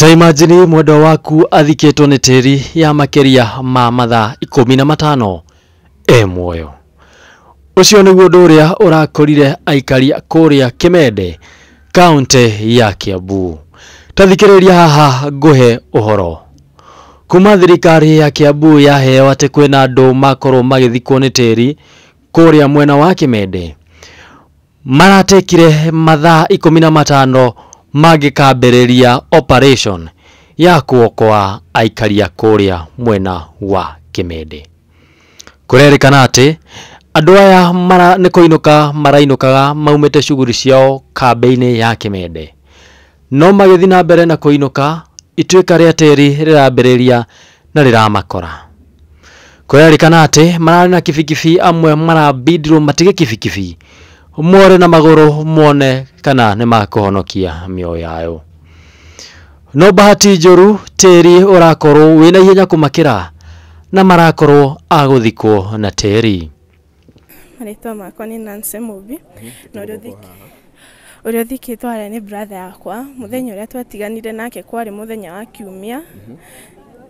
Ta imagine mwendwa waku athikĩtwo nĩ tĩri ya makĩria ma mathaa 15 e muoyo. Ũcio nĩguo ũndũ ũrĩa ũrakorire aikari kũrĩa Kimende, kaũntĩ ya Kiambu. Ta thikĩrĩria haha ngũhe ũhoro. Kuma thirikari ya Kiambu yaheo atĩ kwĩna andũ makorwo magĩthikwo nĩ tĩri kũrĩa mwena wa Kimende, maratekire mathaa 15 mangĩkambĩrĩria operation ya kuokoa aikaria kũrĩa mwena wa Kimende. Kũrerĩkana atĩ andũ aya mara nĩ kũinũka marainũkaga maumĩte shughuli ciao kambĩ-inĩ ya Kimende, no magĩthiĩ na mbere na kũinũka ituĩka rĩa tĩri rĩrambĩrĩria na rĩramakora. Kũrerĩkana atĩ mararĩ na kibikibi, amwe marabindirwo matige kibikibi more na magũrũ mone kana nĩ makũhonokia mĩoyo yao. No bahati njũru tĩri ũrakorwo wĩna ihenya kũmakĩra na marakorwo a gũthikwo na tĩri. Marĩtwa makwa nĩ Nancy Mũmbi na ũrĩa ũthikĩtwo harĩa nĩ brother yakwa. Mũthenya ũrĩa twatiganire nake kwarĩ mũthenya wa kiumia.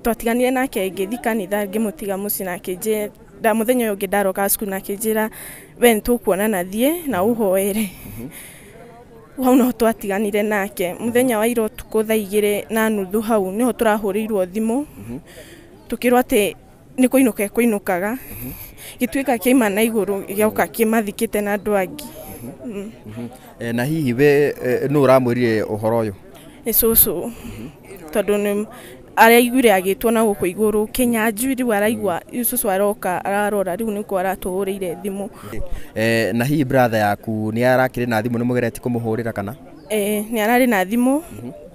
Twatiganire nake ngĩthiĩ kanitha ngĩmũtiga mũciĩ na akĩnjĩra mũthenya ũyũ ũngĩ ndaroka cukuru na akĩnjĩra we nĩ tũkuonana thiĩ na ũhoere. Hau noho twatiganire nake. Mũthenya wa ira ũtukũ thaa 2:30 hau nĩho tũrahũrĩirwo thimũ tũkĩrwo atĩ nĩ kũinũka ekũinũkaga. Gĩtuĩka kĩaima na igũrũ gĩoka kĩmathikĩte na andũ angĩ. Na hihi we nũ ũramwĩrire ũhoro ũyũ? Nĩ cũcũ, tondũ nĩ araiguire agĩtwo na gũkũ igũrũ Kĩnyanjui, rĩu araigua cũcũ aroka ararora, rĩu nĩkuo aratũhũrĩire thimũ. Na hihi brother yaku nĩ arakĩrĩ na thimũ, nĩ mũgeretie kũmũhũrĩra kana? Nĩ ararĩ na thimũ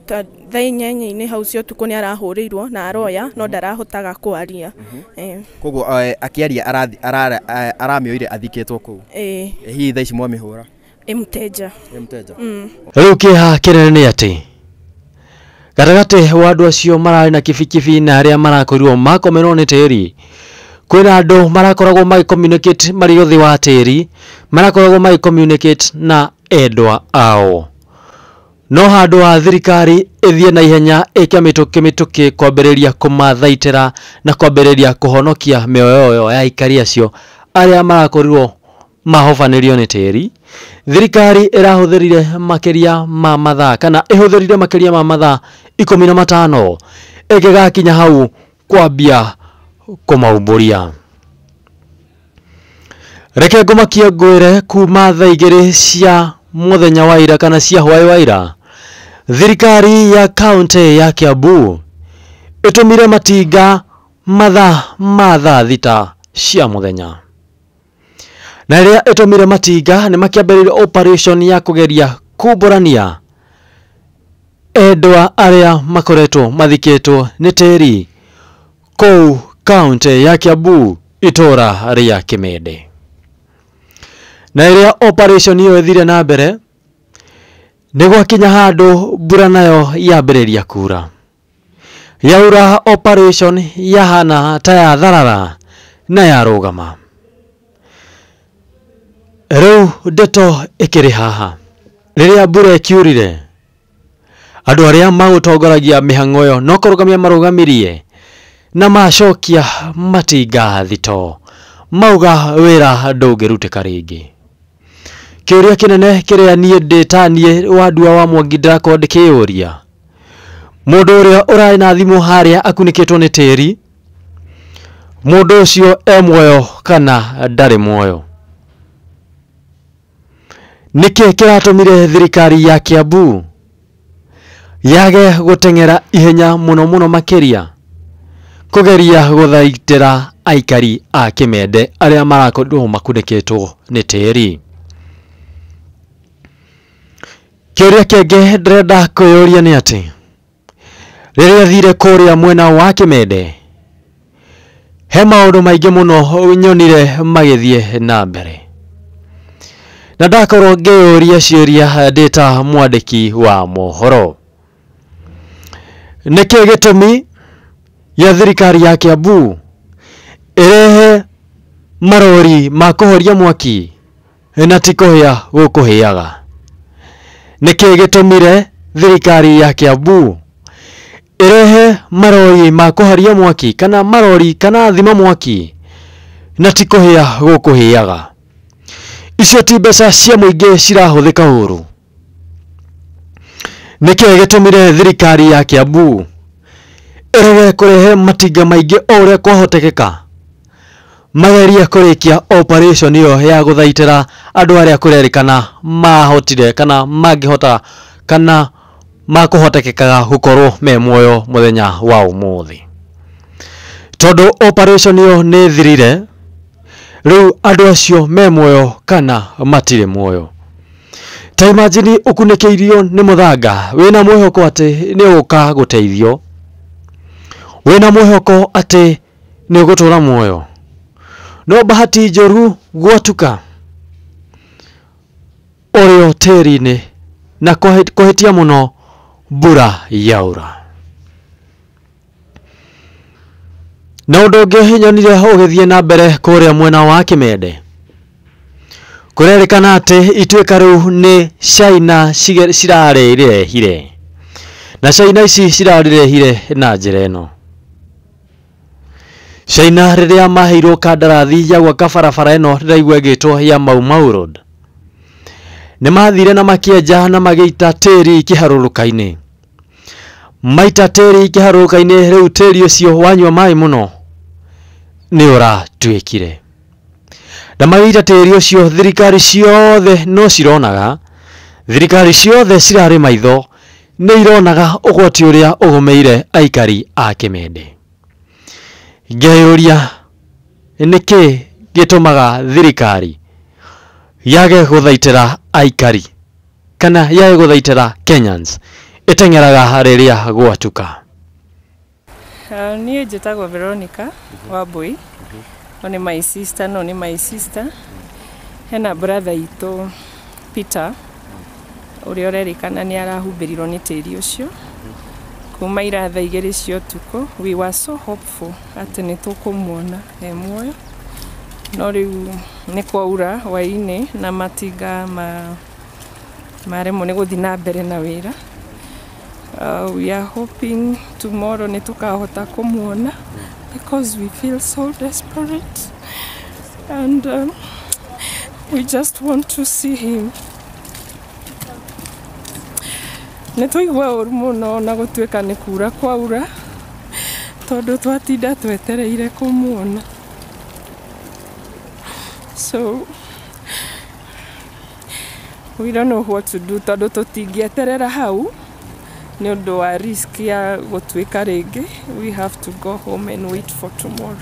thaa 8 hau cia ũtukũ nĩ arahũrĩirwo na aroya no ndarahotaga kwaria. Koguo akĩaria aramĩoire athikĩtwo kũu? Hihi thaa ici mwamĩhũra? Ĩ mteja. Ĩ mteja. Rĩu kĩeha kĩnene nĩ atĩ gatagatĩ wa andũ acio mararĩ na kibikibi na arĩa marakorirwo makomerwo nĩ tĩri, kwĩna andũ marakoragwo magĩ communicate marĩ thĩ wa tĩri, marakoragwo magĩ communicate na endwa ao. No handũ ha thirikari ĩthiĩ na ihenya ĩke mĩtũkĩ mĩtũkĩ kwambĩrĩria kũmathaitĩra na kwambĩrĩria kũhonokia mĩoyo ya aikari acio arĩa marakorirwo mahobanĩrio nĩ tĩri, thirikari ĩrahũthĩrire makĩria ma mathaa kana ĩhũthĩrire makĩria ma mathaa 15 ĩngĩgakinya hau kwambia kũmaumbũria. Reke ngũmakie ngwĩre kuma thaa 2 cia mũthenya wa ira kana cia hwaĩ wa ira, thirikari ya kaũntĩ ya Kiambu ĩtũmire matinga mathaa ma thaa 6 cia mũthenya. Na rĩrĩa ĩtũmire matinga nĩ makĩambĩrĩirie operation ya kũgeria kumbũrania endwa arĩa makoretwo mathikĩtwo nĩ tĩri kũu kaũntĩ ya Kiambu itũra rĩa Kimende. Na rĩrĩa operation ĩyo ĩthire na mbere, nĩ gwakinya handũ mbura nayo yambĩrĩria kura. Yaura operation yahana ta yatharara na yarũgama. Rĩu ndeto ĩkĩrĩ haha. Rĩrĩa mbura ĩkiurire, andũ arĩa magũtongoragia mĩhang'o ĩyo no kũrũgamia marũgamirie na macokia matinga thito, mauga wĩra ndũngĩrutĩka rĩngĩ. Kĩũria kĩnene kĩrĩa niĩ ndĩ ta niĩ Wandua wa Mwangi ndĩrakorwo ndĩkĩyũria, mũndũ ũrĩa ũrarĩ na thimũ harĩa akunĩkĩtwo nĩ tĩri, mũndũ ũcio e muoyo kana ndarĩ muoyo? Nĩkĩ kĩratũmire thirikari ya Kiambu yage gũteng'era ihenya mũno mũno makĩria kũgeria gũthaitĩra aikari a Kimende arĩa marakorirwo makunĩkĩtwo nĩ tĩri? Kĩũria kĩngĩ ndĩrenda kwĩyũria nĩ atĩ rĩrĩa thire kũrĩa mwena wa Kimende, he maũndũ maingĩ mũno nyonire magĩthiĩ na mbere, na ndakorwo ngĩyũria ciũria ndĩ ta mwandĩki wa mohoro. Nĩkĩ gĩtũmi gĩa thirikari ya Kiambu ĩrehe marori ma kũhoria mwaki na ti kũhĩa gũkũhĩaga? Nĩkĩ gĩtũmire thirikari ya Kiambu Ĩrehe marori ma kũharia mwaki kana marori kana thima mwaki na ti kũhĩa gũkũhĩaga. Icio ti mbeca cia mũingĩ cirahũthĩka ũru. Nĩkĩĩ gĩtũmire thirikari ya Kiambu ĩrege kũrehe matinga maingĩ o ũrĩa kwahotekeka magerie kũrĩkia operation ĩyo ya gũthaitĩra andũ arĩa kũrerĩkana mahotire kana mangĩhota kana makũhotekekaga gũkorwo me muoyo mũthenya wa ũmũthĩ? Tondũ operation ĩyo nĩ thirire, rĩu andũ acio me muoyo kana matirĩ muoyo. Ta imagine ũkunĩkĩirio nĩ mũthanga wĩna mwĩhoko atĩ nĩ ũgũka gũteithio, wĩna mwĩhoko atĩ nĩ ũgũtũra muoyo, no bahati njũru gwatuka ũrĩ o tĩri-inĩ na kũhĩtia mũno mbura yaura. Na ũndũ ũngĩ nyonire ũgĩthiĩ na mbere kũrĩa mwena wa Kĩmende, kũrerĩkana atĩ ituĩka rĩu nĩ China cirarĩrehire, na China ici cirarĩrehire na njĩra ĩno. China rĩrĩa maheirwo kandarathi ya gwaka barabara ĩno ndĩraigua ĩgĩtwo ya Mau Mau Road, nĩ mathire na makĩenja na magĩita tĩri kĩharũrũka-inĩ. Maita tĩri kĩharũrũka-inĩ, rĩu tĩri ũcio wanyua maĩ mũno nĩ ũratuĩkire. Na magĩita tĩri ũcio, thirikari ciothe no cironaga, thirikari ciothe cirarĩ maitho nĩ ironaga ũgwati ũrĩa ũgũmĩire aikari a Kĩmende. Ngeyũria nĩkĩ gĩtũmaga thirikari yage gũthaitĩra aikari kana yage gũthaitĩra Kenyans ĩteng'eraga rĩrĩa gwatuka. Niĩ njĩtagwo Veronica Wambui, no nĩ my sister, no nĩ my sister. Hena brother itũ Peter ũrĩa ũrerĩkana nĩ arahumbĩrirwo nĩ tĩri ũcio kuma ira thaa 2 cia ũtukũ. We were so hopeful atĩ nĩ tũkũmuona e muoyo, no rĩu nĩ kwaura hwaĩ-inĩ na matinga maremwo nĩ gũthiĩ na mbere na wĩra. We are hoping tomorrow nĩ tũkahota kũmuona because we feel so desperate and we just want to see him. Nĩ twaigua ũru mũno na gũtuĩka nĩ kura kwaura tondũ twatinda twetereire kũmuona. So we don't know what to do tondũ tũtingĩeterera hau nĩ ũndũ wa risk ya gũtuĩka rĩngĩ. We have to go home and wait for tomorrow.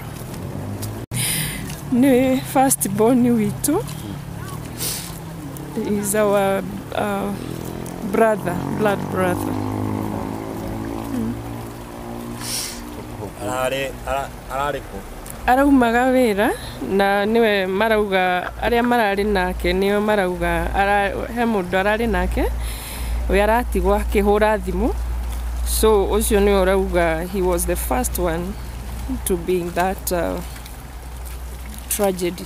Nĩ first born witũ, is our brother, blood brother. Ararĩ kũ? Araumaga wĩra na nĩwe marauga arĩa mararĩ nake nĩo marauga he mũndũ ararĩ nake we aratigwo akĩhũra thimũ, so ũcio nĩwe ũrauga he was the first one to be in that tragedy.